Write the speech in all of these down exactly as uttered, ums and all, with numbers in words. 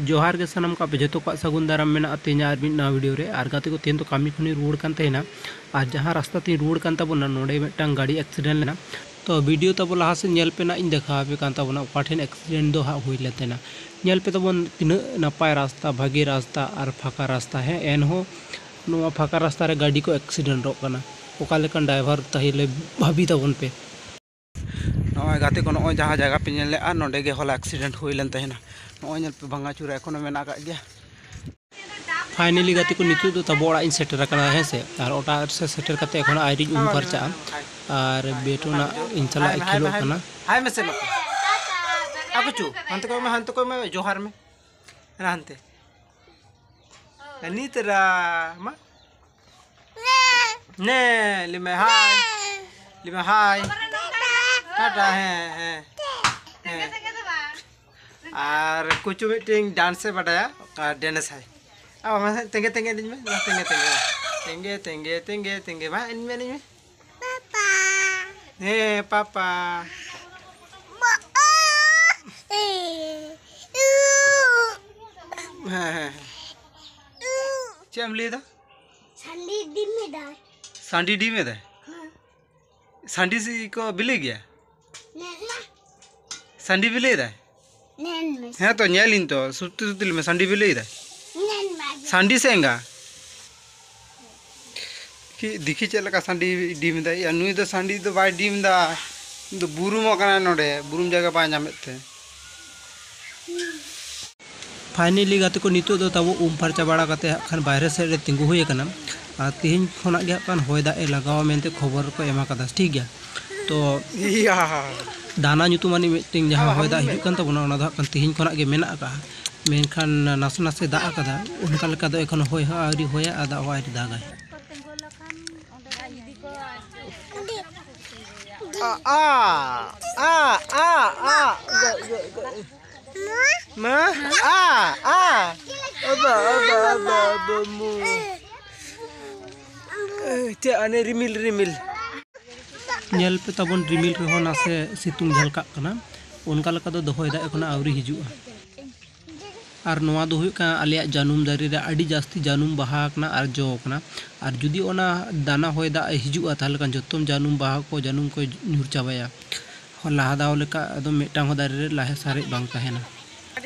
ᱡᱚᱦᱟᱨ ᱜᱮ ᱥᱟᱱᱟᱢ ᱠᱚ, ᱟᱯᱮ ᱡᱷᱚᱛᱚ ᱠᱚᱣᱟᱜ ᱥᱟᱹᱜᱩᱱ ᱫᱟᱨᱟᱢ ᱢᱮᱱᱟᱜᱼᱟ ᱛᱮᱦᱮᱧ ᱟᱨ ᱢᱤᱫ ᱱᱟᱣᱟ ᱵᱷᱤᱰᱤᱭᱳ ᱨᱮ᱾ ᱟᱨ ᱜᱟᱛᱮ ᱠᱚ, ᱛᱮᱦᱮᱧ ᱫᱚ ᱠᱟᱹᱢᱤ ᱠᱷᱚᱱᱤᱧ ᱨᱩᱣᱟᱹᱲ ᱠᱟᱱ ᱛᱟᱦᱮᱱᱟ, ᱟᱨ ᱡᱟᱦᱟᱸ ᱨᱟᱥᱛᱟ ᱛᱤᱧ ᱨᱩᱣᱟᱹᱲ ᱠᱟᱱ ᱛᱟᱵᱚᱱᱟ, ᱱᱚᱰᱮ ᱢᱤᱫᱴᱟᱝ ᱜᱟᱹᱰᱤ ᱮᱠᱥᱤᱰᱮᱱᱴ ᱞᱮᱱᱟ᱾ ᱛᱚ ᱵᱷᱤᱰᱤᱭᱳ ᱛᱟᱵᱚ ᱞᱟᱦᱟ ᱥᱮᱫ ᱧᱮᱞ ᱯᱮ ᱱᱟᱜ, ᱤᱧ ᱫᱮᱠᱷᱟᱣ ᱟᱯᱮ ᱠᱟᱱ ᱛᱟᱵᱚᱱᱟ ᱚᱠᱟ ᱴᱷᱮᱱ ᱮᱠᱥᱤᱰᱮᱱᱴ ᱫᱚ ᱦᱟᱸᱜ ᱦᱩᱭ ᱞᱮᱱ ᱛᱟᱦᱮᱱᱟ᱾ ᱧᱮᱞ ᱯᱮ ᱛᱟᱵᱚᱱ ᱛᱤᱱᱟᱹᱜ ᱱᱟᱯᱟᱭ ᱨᱟᱥᱛᱟ, ᱵᱷᱟᱜᱮ ᱨᱟᱥᱛᱟ ᱟᱨ ᱯᱷᱟᱸᱠᱟ ᱨᱟᱥᱛᱟ᱾ ᱦᱮᱸ, ᱮᱱᱦᱚᱸ ᱱᱚᱣᱟ ᱯᱷᱟᱸᱠᱟ ᱨᱟᱥᱛᱟ ᱨᱮ ᱜᱟᱹᱰᱤ ᱠᱚ ᱮᱠᱥᱤᱰᱮᱱᱴᱚᱜ ᱠᱟᱱᱟ᱾ ᱚᱠᱟ ᱞᱮᱠᱟᱱ ᱰᱨᱟᱭᱵᱷᱟᱨ ᱛᱟᱦᱞᱮ ᱵᱷᱟᱹᱵᱤ ᱛᱟᱵᱚᱱ ᱯᱮ᱾ ᱱᱚᱜᱼᱚᱭ ᱜᱟᱛᱮ ᱠᱚ, ᱱᱚᱜᱼᱚᱭ ᱡᱟᱦᱟᱸ ᱡᱟᱭᱜᱟ ᱯᱮ ᱧᱮᱞ ᱞᱮᱜᱼᱟ, ᱱᱚᱸᱰᱮ ᱜᱮ ᱦᱚᱞᱟ ᱮᱠᱥᱤᱰᱮᱱᱴ ᱦᱩᱭ ᱞᱮᱱ ᱛᱟᱦᱮᱱᱟ᱾ ᱱᱚᱜᱼᱚᱭ ᱧᱮᱞ ᱯᱮ, ᱵᱷᱟঙᱟ ᱪᱩᱨᱟ ᱮᱠᱷᱚᱱᱳ ᱢᱮᱱᱟᱜ ᱟᱠᱟᱫ ᱜᱮᱭᱟ᱾ ᱯᱷᱟᱭᱱᱮᱞᱤ ᱜᱟᱛᱮ ᱠᱚ, ᱱᱤᱛᱚᱜ ᱫᱚ ᱛᱟᱵᱚ ᱚᱲᱟᱜ ᱤᱧ ᱥᱮᱴᱮᱨ ᱟᱠᱟᱱᱟ, ᱦᱮᱸ ᱥᱮ᱾ ᱟᱨ ᱚᱲᱟᱜ ᱥᱮᱫ ᱥᱮᱴᱮᱨ ᱠᱟᱛᱮ ᱮᱠᱷᱚᱱ ᱟᱹᱣᱨᱤᱧ ᱩᱢ ᱯᱷᱟᱨᱪᱟᱜᱼᱟ᱾ ᱟᱨ ᱵᱮᱴᱩ ᱱᱟᱜ ᱤᱧ ᱥᱟᱞᱟᱜ ᱮ ᱠᱷᱮᱞᱳᱜ ᱠᱟᱱᱟ᱾ ᱦᱟᱭ ᱢᱮᱥᱮ ᱱᱚᱛᱮ᱾ ᱟᱠᱚ ᱪᱩ, ᱦᱟᱱᱛᱮ ᱠᱚᱭ ᱢᱮ, ᱦᱟᱱᱛᱮ ᱠᱚᱭ ᱢᱮ, ᱡᱚᱦᱟᱨ ᱢᱮ᱾ ᱦᱟᱱᱛᱮ᱾ ᱱᱤᱛ ᱨᱟ ᱢᱟ᱾ ᱱᱮ, ᱞᱤᱢᱮ ᱦᱟᱭ᱾ ᱞᱤᱢᱮ ᱦᱟᱭ᱾ ᱴᱟᱴᱟ, ᱦᱮᱸ, ᱦᱮᱸ᱾ ᱦᱮᱸ᱾ ᱟᱨ ᱠᱩᱪᱩ ᱢᱤᱫᱴᱮᱱ ᱰᱟᱱᱥ ᱮ ᱵᱟᱰᱟᱭᱟ, ᱚᱠᱟ ᱰᱮᱱᱮᱥ ᱦᱟᱭ᱾ ᱟᱨ ᱢᱟ ᱛᱮᱸᱜᱮ, ᱛᱮᱸᱜᱮ ᱮᱱᱮᱡ ᱢᱮ, ᱢᱟ ᱛᱮᱸᱜᱮ, ᱛᱮᱸᱜᱮ᱾ ᱛᱮᱸᱜᱮ, ᱛᱮᱸᱜᱮ, ᱛᱮᱸᱜᱮ, ᱛᱮᱸᱜᱮ, ᱢᱟ ᱮᱱᱮᱡ ᱢᱮ, ᱮᱱᱮᱡ ᱢᱮ᱾ ᱯᱟᱯᱟ᱾ ᱦᱮᱸ, ᱯᱟᱯᱟ᱾ ᱵᱚ-, ᱚ, ᱮ, ᱩ᱾ ᱦᱮᱸ, ᱦᱮᱸ, ᱦᱮᱸ᱾ ᱩ᱾ ᱪᱮᱫ ᱮᱢ ᱞᱟᱹᱭᱫᱟ? ᱥᱟᱺᱰᱤ ᱰᱤᱢ ᱮᱫᱟᱭ᱾ ᱥᱟᱺᱰᱤ ᱰᱤᱢ ᱮᱫᱟᱭ? ᱦᱮᱸ᱾ ᱥᱟᱺᱰᱤ ᱥᱤ ᱠᱚ ᱵᱤᱞᱤ ᱜᱮᱭᱟ? ᱧᱮᱞ ᱢᱮ᱾ ᱥᱟᱺᱰᱤ ᱵᱤᱞᱤ ᱮᱫᱟᱭ? ᱧᱮᱞ ᱢᱮ᱾ ᱦᱮᱸ ᱛᱚ, ᱧᱮᱞᱤᱧ ᱛᱚ, ᱥᱩᱛᱤ ᱥᱩᱛᱤ ᱞᱟᱹᱭ ᱢᱮ, ᱥᱟᱺᱰᱤ ᱵᱤᱞᱤ ᱮᱫᱟᱭ? ᱧᱮᱞ ᱢᱮ᱾ ᱥᱟᱺᱰᱤ ᱥᱮ ᱮᱸᱜᱟ? ᱠᱤ ᱫᱮᱠᱷᱤ ᱪᱮᱫ ᱞᱮᱠᱟ ᱥᱟᱺᱰᱤ ᱰᱤᱢ ᱮᱫᱟᱭ᱾ ᱭᱟ, ᱱᱩᱭ ᱫᱚ ᱥᱟᱺᱰᱤ ᱫᱚ ᱵᱟᱭ ᱰᱤᱢ ᱮᱫᱟ, ᱩᱱᱤ ᱫᱚ ᱵᱩᱨᱩᱢ ᱟᱠᱟᱱᱟᱭ ᱱᱚᱰᱮ, ᱵᱩᱨᱩᱢ ᱡᱟᱭᱜᱟ ᱵᱟᱭ ᱧᱟᱢᱮᱫ ᱛᱮ᱾ ᱯᱷᱟᱭᱱᱮᱞᱤ ᱜᱟᱛᱮ ᱠᱚ, ᱱᱤᱛᱚᱜ ᱫᱚ ᱛᱟᱵᱚ ᱩᱢ ᱯᱷᱟᱨᱪᱟ ᱵᱟᱲᱟ ᱠᱟᱛᱮ ᱦᱟᱸᱜ ᱠᱷᱟᱱ ᱵᱟᱭᱨᱮ ᱥᱮᱫ ᱨᱮ ᱛᱤᱸᱜᱩ ᱦᱩᱭ ᱟᱠᱟᱱᱟ᱾ ᱟᱨ ᱛᱮᱦᱮᱧ ᱠᱷᱚᱱᱟᱜ ᱜᱮ ᱦᱟᱸᱜ ᱠᱷᱟᱱ ᱦᱚᱭ ᱫᱟᱜ ᱮ ᱞᱟᱜᱟᱣᱟ ᱢᱮᱱᱛᱮ ᱠᱷᱚᱵᱚᱨ ᱠᱚ ᱮᱢ ᱟᱠᱟᱫᱟ, ᱴᱷᱤᱠ ᱜᱮᱭᱟ᱾ ᱛᱚ ᱤᱭᱟ᱾ ᱰᱟᱱᱟ ᱧᱩᱛᱩᱢᱟᱱᱤᱡ ᱢᱤᱫᱴᱮᱱ ᱡᱟᱦᱟᱸ ᱦᱚᱭ ᱫᱟᱜ ᱦᱤᱡᱩᱜ ᱠᱟᱱ ᱛᱟᱵᱚᱱᱟ, ᱚᱱᱟ ᱫᱚ ᱦᱟᱸᱜ ᱠᱷᱟᱱ ᱛᱮᱦᱮᱧ ᱠᱷᱚᱱᱟᱜ ᱜᱮ ᱢᱮᱱᱟᱜ ᱟᱠᱟᱫᱼᱟ᱾ ᱢᱮᱱᱠᱷᱟᱱ ᱱᱟᱥᱮ ᱱᱟᱥᱮ ᱫᱟᱜ ᱟᱠᱟᱫᱟ, ᱚᱱᱠᱟ ᱞᱮᱠᱟ ᱫᱚ ᱮᱠᱷᱚᱱ ᱦᱚᱭ ᱦᱚᱸ ᱟᱹᱣᱨᱤ ᱦᱚᱭᱟ ᱟᱨ ᱫᱟᱜ ᱦᱚᱸ ᱟᱹᱣᱨᱤ ᱫᱟᱜᱟᱭ᱾ ᱟ, ᱟ, ᱟ, ᱟ, ᱟ, ᱜᱚ, ᱜᱚ, ᱜᱚ᱾ ᱢᱟ, ᱟ, ᱟ᱾ ᱟᱵᱟ, ᱟᱵᱟ, ᱟᱵᱟ, ᱟᱵᱟ, ᱢᱩ᱾ ᱮ, ᱪᱮᱫ ᱟᱱᱮ ᱨᱤᱢᱤᱞ, ᱨᱤᱢᱤᱞ᱾ ᱧᱮᱞ ᱯᱮ ᱛᱟᱵᱚᱱ, ᱨᱤᱢᱤᱞ ᱨᱮᱦᱚᱸ ᱱᱟᱥᱮ ᱥᱤᱛᱩᱝ ᱡᱷᱟᱞᱠᱟᱜ ᱠᱟᱱᱟ᱾ ᱚᱱᱠᱟ ᱞᱮᱠᱟ ᱫᱚ ᱫᱚᱦᱚᱭ ᱫᱟᱜ ᱮᱠᱷᱚᱱᱳ ᱟᱹᱣᱨᱤ ᱦᱤᱡᱩᱜᱼᱟ᱾ ᱟᱨ ᱱᱚᱣᱟ ᱫᱚ ᱦᱩᱭᱩᱜ ᱠᱟᱱᱟ ᱟᱞᱮᱭᱟᱜ ᱡᱟᱹᱱᱩᱢ ᱫᱟᱨᱮ ᱨᱮ ᱟᱹᱰᱤ ᱡᱟᱹᱥᱛᱤ ᱡᱟᱹᱱᱩᱢ ᱵᱟᱦᱟ ᱟᱠᱟᱱᱟ ᱟᱨ ᱡᱚ ᱟᱠᱟᱱᱟ᱾ ᱟᱨ ᱡᱩᱫᱤ ᱚᱱᱟ ᱫᱟᱱᱟ ᱦᱚᱭ ᱫᱟᱜ ᱦᱤᱡᱩᱜᱼᱟ, ᱛᱟᱦᱚᱞᱮ ᱠᱷᱟᱱ ᱡᱚᱛᱚᱢ ᱡᱟᱹᱱᱩᱢ ᱵᱟᱦᱟ ᱠᱚ, ᱡᱟᱹᱱᱩᱢ ᱠᱚᱭ ᱧᱩᱨ ᱪᱟᱵᱟᱭᱟ᱾ ᱞᱟᱦᱟ ᱫᱷᱟᱣ ᱞᱮᱠᱟ ᱟᱫᱚ ᱢᱤᱫᱴᱟᱝ ᱦᱚᱸ ᱫᱟᱨᱮ ᱨᱮ ᱞᱟᱦᱟ ᱥᱟᱨᱮᱡ ᱵᱟᱝ ᱛᱟᱦᱮᱱᱟ᱾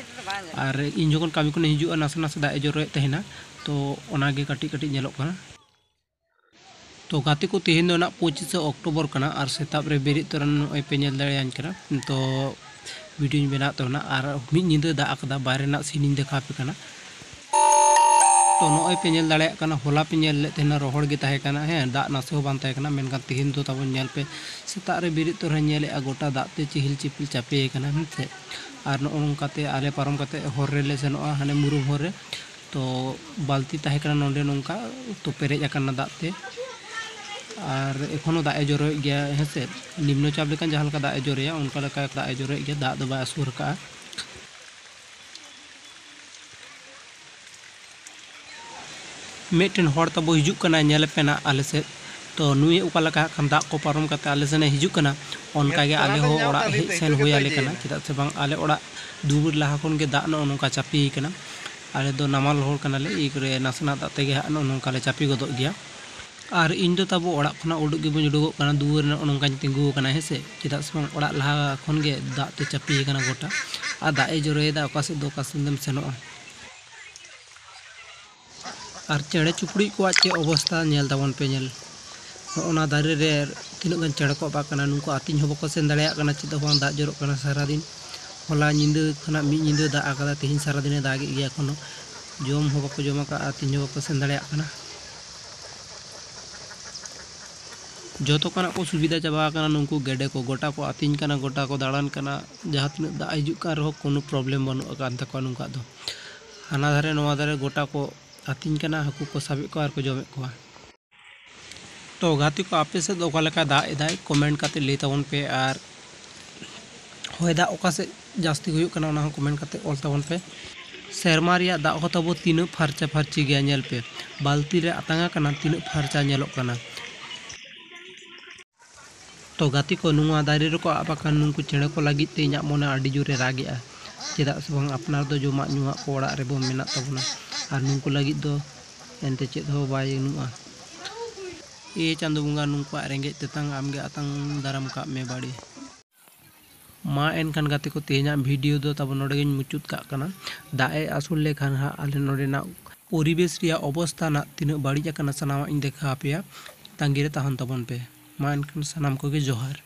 ᱟᱨ ᱤᱧ ᱡᱚᱠᱷᱚᱱ ᱠᱟᱹᱢᱤ ᱠᱷᱚᱱᱤᱧ ᱦᱤᱡᱩᱜᱼᱟ, ᱱᱟᱥᱮ ᱱᱟᱥᱮ ᱫᱟᱜ ᱮ ᱡᱚᱨᱚᱭᱮᱫ ᱛᱟᱦᱮᱱᱟ, ᱛᱚ ᱚᱱᱟᱜᱮ ᱠᱟᱹᱴᱤᱡ ᱠᱟᱹᱴᱤᱡ ᱧᱮᱞᱚᱜ ᱠᱟᱱᱟ᱾ ᱛᱚ ᱜᱟᱛᱮ ᱠᱚ, ᱛᱮᱦᱮᱧ ᱫᱚ ᱱᱟᱜ ᱯᱚᱸᱪᱤᱥᱮ ᱚᱠᱴᱳᱵᱚᱨ ᱠᱟᱱᱟ ᱟᱨ ᱥᱮᱛᱟᱜ ᱨᱮ ᱵᱮᱨᱮᱫ ᱛᱚᱨᱟ ᱱᱚᱜᱼᱚᱭ ᱯᱮ ᱧᱮᱞ ᱫᱟᱲᱮᱭᱟᱹᱧ ᱠᱟᱱᱟ᱾ ᱛᱚ ᱵᱷᱤᱰᱤᱭᱳᱧ ᱵᱮᱱᱟᱣ ᱛᱟᱵᱚᱱᱟ ᱟᱨ ᱢᱤᱫ ᱧᱤᱫᱟᱹ ᱫᱟᱜ ᱟᱠᱟᱫᱟ, ᱵᱟᱭᱨᱮ ᱨᱮᱱᱟᱜ ᱥᱤᱱᱤᱧ ᱫᱮᱠᱷᱟᱣ ᱟᱯᱮ ᱠᱟᱱᱟ᱾ ᱛᱚ ᱱᱚᱜᱼᱚᱭ ᱯᱮ ᱧᱮᱞ ᱫᱟᱲᱮᱭᱟᱜ ᱠᱟᱱᱟ, ᱦᱚᱞᱟ ᱯᱮ ᱧᱮᱞ ᱞᱮᱫ ᱛᱟᱦᱮᱱᱟ ᱨᱚᱦᱚᱲ ᱜᱮ ᱛᱟᱦᱮᱸ ᱠᱟᱱᱟ, ᱦᱮᱸ, ᱫᱟᱜ ᱱᱟᱥᱮ ᱦᱚᱸ ᱵᱟᱝ ᱛᱟᱦᱮᱸ ᱠᱟᱱᱟ, ᱢᱮᱱᱠᱷᱟᱱ ᱛᱮᱦᱮᱧ ᱫᱚ ᱛᱟᱵᱚᱱ ᱧᱮᱞ ᱯᱮ, ᱥᱮᱛᱟᱜ ᱨᱮ ᱵᱮᱨᱮᱫ ᱛᱚᱨᱟᱧ ᱧᱮᱞᱮᱫᱼᱟ ᱜᱚᱴᱟ ᱫᱟᱜ ᱛᱮ ᱪᱤᱦᱤᱞ ᱪᱤᱯᱤᱞ ᱪᱟᱯᱮ ᱟᱠᱟᱱᱟ, ᱦᱮᱸ ᱥᱮ᱾ ᱟᱨ ᱱᱚᱜᱼᱚ ᱱᱚᱝᱠᱟᱛᱮ ᱟᱞᱮ ᱯᱟᱨᱚᱢ ᱠᱟᱛᱮ ᱦᱚᱨ ᱨᱮᱞᱮ ᱥᱮᱱᱚᱜᱼᱟ, ᱦᱟᱱᱮ ᱢᱩᱨᱩᱢ ᱦᱚᱨ ᱨᱮ᱾ ᱛᱚ ᱵᱟᱹᱞᱛᱤ ᱛᱟᱦᱮᱸ ᱠᱟᱱᱟ ᱱᱚᱰᱮ, ᱱᱚᱝᱠᱟ ᱛᱚ ᱯᱮᱨᱮᱡ ᱟᱠᱟᱱᱟ ᱫᱟᱜ ᱛᱮ᱾ ᱟᱨ ᱮᱠᱷᱚᱱᱳ ᱫᱟᱜ ᱮ ᱡᱚᱨᱚᱭᱮᱫ ᱜᱮᱭᱟ, ᱦᱮᱸ ᱥᱮ᱾ ᱱᱤᱢᱱᱚ ᱪᱟᱯ ᱞᱮᱠᱟᱱ ᱡᱟᱦᱟᱸ ᱞᱮᱠᱟ ᱫᱟᱜ ᱮ ᱡᱚᱨᱚᱭᱟ, ᱚᱱᱠᱟ ᱞᱮᱠᱟ ᱫᱟᱜ ᱮ ᱡᱚᱨᱚᱭᱮᱫ ᱜᱮᱭᱟ, ᱫᱟᱜ ᱫᱚ ᱵᱟᱭ ᱟᱹᱥᱩᱨ ᱟᱠᱟᱜᱼᱟ᱾ ᱢᱤᱫᱴᱮᱱ ᱦᱚᱲ ᱛᱟᱵᱚ ᱦᱤᱡᱩᱜ ᱠᱟᱱᱟᱭ, ᱧᱮᱞᱮ ᱯᱮ ᱱᱟᱜ ᱟᱞᱮ ᱥᱮᱫ᱾ ᱛᱚ ᱱᱩᱭ ᱚᱠᱟ ᱞᱮᱠᱟ ᱦᱟᱸᱜ ᱠᱷᱟᱱ ᱫᱟᱜ ᱠᱚ ᱯᱟᱨᱚᱢ ᱠᱟᱛᱮ ᱟᱞᱮ ᱥᱮᱱ ᱮ ᱦᱤᱡᱩᱜ ᱠᱟᱱᱟ, ᱚᱱᱠᱟ ᱜᱮ ᱟᱞᱮ ᱦᱚᱸ ᱚᱲᱟᱜ ᱦᱮᱡ ᱥᱮᱱ ᱦᱩᱭ ᱟᱞᱮ ᱠᱟᱱᱟ᱾ ᱪᱮᱫᱟᱜ ᱥᱮ ᱵᱟᱝ, ᱟᱞᱮ ᱚᱲᱟᱜ ᱫᱩᱣᱟᱹᱨ ᱞᱟᱦᱟ ᱠᱷᱚᱱ ᱜᱮ ᱫᱟᱜ ᱱᱚᱜᱼᱚ ᱱᱚᱝᱠᱟ ᱪᱟᱯᱮ ᱟᱠᱟᱱᱟ᱾ ᱟᱞᱮ ᱫᱚ ᱱᱟᱢᱟᱞ ᱦᱚᱲ ᱠᱟᱱᱟᱞᱮ, ᱮᱭ ᱠᱚᱨᱮ ᱱᱟᱥᱮᱱᱟᱜ ᱫᱟᱜ ᱛᱮᱜᱮ ᱦᱟᱸᱜ ᱱᱚᱜᱼᱚ ᱱᱚᱝᱠᱟ ᱞᱮ ᱪᱟᱯᱮ ᱜᱚᱫᱚᱜ ᱜᱮᱭᱟ᱾ ᱟᱨ ᱤᱧ ᱫᱚ ᱛᱟᱵᱚ ᱚᱲᱟᱜ ᱠᱷᱚᱱᱟᱜ ᱩᱰᱩᱠ ᱜᱮ ᱵᱟᱹᱧ ᱩᱰᱩᱠᱚᱜ ᱠᱟᱱᱟ, ᱫᱩᱣᱟᱹᱨ ᱨᱮ ᱱᱚᱜᱼᱚ ᱱᱚᱝᱠᱟᱧ ᱛᱤᱸᱜᱩ ᱟᱠᱟᱱᱟ, ᱦᱮᱸ ᱥᱮ᱾ ᱪᱮᱫᱟᱜ ᱥᱮ ᱵᱟᱝ, ᱚᱲᱟᱜ ᱞᱟᱦᱟ ᱠᱷᱚᱱ ᱜᱮ ᱫᱟᱜ ᱛᱮ ᱪᱟᱯᱮ ᱟᱠᱟᱱᱟ ᱜᱚᱴᱟ, ᱟᱨ ᱫᱟᱜ ᱮ ᱡᱚᱨᱚᱭᱮᱫᱟ, ᱚᱠᱟ ᱥᱮᱫ ᱫᱚ ᱚᱠᱟ ᱥᱮᱫ ᱮᱢ ᱥᱮᱱᱚᱜᱼᱟ᱾ ᱟᱨ ᱪᱮᱬᱮ ᱪᱩᱯᱲᱩᱡ ᱠᱚᱣᱟᱜ ᱪᱮᱫ ᱚᱵᱚᱥᱛᱟ ᱧᱮᱞ ᱛᱟᱵᱚᱱ ᱯᱮ, ᱧᱮᱞ᱾ ᱱᱚᱜᱼᱚ ᱱᱟ ᱫᱟᱨᱮ ᱨᱮ ᱛᱤᱱᱟᱹᱜ ᱜᱟᱱ ᱪᱮᱬᱮ ᱠᱚ ᱟᱵᱟᱜ ᱠᱟᱱᱟ, ᱱᱩᱠᱩ ᱟᱹᱛᱤᱧ ᱦᱚᱸ ᱵᱟᱠᱚ ᱥᱮᱱ ᱫᱟᱲᱮᱭᱟᱜ ᱠᱟᱱᱟ, ᱪᱮᱫ ᱦᱚᱸ ᱵᱟᱝ, ᱫᱟᱜ ᱡᱚᱨᱚᱜ ᱠᱟᱱᱟ ᱥᱟᱨᱟᱫᱤᱱ᱾ ᱦᱚᱞᱟ ᱧᱤᱫᱟᱹ ᱠᱷᱚᱱᱟᱜ ᱢᱤᱫ ᱧᱤᱫᱟᱹ ᱫᱟᱜ ᱟᱠᱟᱫᱟ, ᱛᱮᱦᱮᱧ ᱥᱟᱨᱟᱫᱤᱱᱮ ᱫᱟᱜᱮᱫ ᱜᱮᱭᱟ, ᱮᱠᱷᱚᱱᱳ ᱡᱚᱢ ᱦᱚᱸ ᱵᱟᱠᱚ ᱡᱚᱢ ᱟᱠᱟᱫᱼᱟ, ᱟᱹᱛᱤᱧ ᱦᱚᱸ ᱵᱟᱠᱚ ᱥᱮᱱ ᱫᱟᱲᱮᱭᱟᱜ ᱠᱟᱱᱟ᱾ ᱡᱚᱛᱚ ᱠᱟᱱᱟᱜ ᱠᱚ ᱥᱩᱵᱤᱫᱷᱟ ᱪᱟᱵᱟ ᱟᱠᱟᱱᱟ, ᱱᱩᱠᱩ ᱜᱮᱰᱮ ᱠᱚ ᱜᱚᱴᱟ ᱠᱚ ᱟᱹᱛᱤᱧ ᱠᱟᱱᱟ, ᱜᱚᱴᱟ ᱠᱚ ᱫᱟᱬᱟᱱ ᱠᱟᱱᱟ, ᱡᱟᱦᱟᱸ ᱛᱤᱱᱟᱹᱜ ᱫᱟᱜ ᱦᱤᱡᱩᱜ ᱠᱟᱱ ᱨᱮᱦᱚᱸ ᱠᱳᱱᱳ ᱯᱨᱚᱵᱞᱮᱢ ᱵᱟᱹᱱᱩᱜ ᱟᱠᱟᱫ ᱛᱟᱠᱚᱣᱟ ᱱᱩᱠᱩᱣᱟᱜ ᱫᱚ᱾ ᱦᱟᱱᱟ ᱫᱷᱟᱨᱮ ᱱᱚᱣᱟ ᱫᱷᱟᱨᱮ ᱜᱚᱴᱟ ᱠᱚ ᱟᱹᱛᱤᱧ ᱠᱟᱱᱟ, ᱦᱟᱹᱠᱩ ᱠᱚ ᱥᱟᱵᱮᱫ ᱠᱚᱣᱟ ᱟᱨ ᱠᱚ ᱡᱚᱢᱮᱫ ᱠᱚᱣᱟ᱾ ᱛᱚ ᱜᱟᱛᱮ ᱠᱚ, ᱟᱯᱮ ᱥᱮᱫ ᱫᱚ ᱚᱠᱟ ᱞᱮᱠᱟ ᱫᱟᱜ ᱮᱫᱟᱭ, ᱠᱚᱢᱮᱱᱴ ᱠᱟᱛᱮ ᱞᱟᱹᱭ ᱛᱟᱵᱚᱱ ᱯᱮ᱾ ᱟᱨ ᱦᱚᱭ ᱫᱟᱜ ᱚᱠᱟ ᱥᱮᱫ ᱡᱟᱹᱥᱛᱤ ᱦᱩᱭᱩᱜ ᱠᱟᱱᱟ, ᱚᱱᱟ ᱦᱚᱸ ᱠᱚᱢᱮᱱᱴ ᱠᱟᱛᱮ ᱚᱞ ᱛᱟᱵᱚᱱ ᱯᱮ᱾ ᱥᱮᱨᱢᱟ ᱨᱮᱭᱟᱜ ᱫᱟᱜ ᱦᱚᱸ ᱛᱟᱵᱚ ᱛᱤᱱᱟᱹᱜ ᱯᱷᱟᱨᱪᱟ ᱯᱷᱟᱨᱪᱤ ᱜᱮᱭᱟ, ᱧᱮᱞ ᱯᱮ, ᱵᱟᱹᱞᱛᱤ ᱨᱮ ᱟᱛᱟᱝ ᱟᱠᱟᱱᱟ, ᱛᱤᱱᱟᱹᱜ ᱯᱷᱟᱨᱪᱟ ᱧᱮᱞᱚᱜ ᱠᱟᱱᱟ᱾ ᱛᱚ ᱜᱟᱛᱮ ᱠᱚ, ᱱᱚᱣᱟ ᱫᱟᱨᱮ ᱨᱮᱠᱚ ᱟᱵ ᱟᱠᱟᱱ ᱱᱩᱠᱩ ᱪᱮᱬᱮ ᱠᱚ ᱞᱟᱹᱜᱤᱫ ᱛᱮ ᱤᱧᱟᱹᱜ ᱢᱚᱱᱮ ᱟᱹᱰᱤ ᱡᱳᱨᱮ ᱨᱟᱜᱮᱜᱼᱟ᱾ ᱪᱮᱫᱟᱜ ᱥᱮ ᱵᱟᱝ ᱟᱯᱱᱟᱨ ᱫᱚ ᱡᱚᱢᱟᱜ ᱧᱩᱣᱟᱜ ᱠᱚ ᱚᱲᱟᱜ ᱨᱮᱵᱚ ᱢᱮᱱᱟᱜ ᱛᱟᱵᱚᱱᱟ, ᱟᱨ ᱱᱩᱠᱩ ᱞᱟᱹᱜᱤᱫ ᱫᱚ ᱮᱱᱛᱮ ᱪᱮᱫ ᱦᱚᱸ ᱵᱟᱭ ᱜᱟᱱᱚᱜᱼᱟ᱾ ᱮ ᱪᱟᱸᱫᱳ ᱵᱚᱸᱜᱟ, ᱱᱩᱠᱩᱣᱟᱜ ᱨᱮᱸᱜᱮᱡ ᱛᱮᱛᱟᱝ ᱟᱢᱜᱮ ᱟᱛᱟᱝ ᱫᱟᱨᱟᱢ ᱠᱟᱜ ᱢᱮ ᱵᱟᱹᱲᱤ᱾ ᱢᱟ ᱮᱱᱠᱷᱟᱱ ᱜᱟᱛᱮ ᱠᱚ, ᱛᱮᱦᱮᱧᱟᱜ ᱵᱷᱤᱰᱤᱭᱳ ᱫᱚ ᱛᱟᱵᱚ ᱱᱚᱰᱮ ᱜᱤᱧ ᱢᱩᱪᱟᱹᱫ ᱠᱟᱜ ᱠᱟᱱᱟ᱾ ᱫᱟᱜ ᱮ ᱟᱹᱥᱩᱲ ᱞᱮᱠᱷᱟᱱ ᱦᱟᱸᱜ ᱟᱞᱮ ᱱᱚᱰᱮᱱᱟᱜ ᱯᱚᱨᱤᱵᱮᱥ ᱨᱮᱭᱟᱜ ᱚᱵᱚᱥᱛᱷᱟ ᱱᱟᱜ ᱛᱤᱱᱟᱹᱜ ᱵᱟᱹᱲᱤᱡ ᱟᱠᱟᱱᱟ, ᱥᱟᱱᱟᱢᱟᱜ ᱤᱧ ᱫᱮᱠᱷᱟᱣ ᱟᱯᱮᱭᱟ᱾ ᱛᱟᱺᱜᱤ ᱨᱮ ᱛᱟᱦᱮᱱ ᱛᱟᱵᱚᱱ ᱯᱮ᱾ ᱢᱟ ᱮᱱᱠᱷᱟᱱ ᱥᱟᱱᱟᱢ ᱠᱚᱜᱮ ᱡᱚᱦᱟᱨ᱾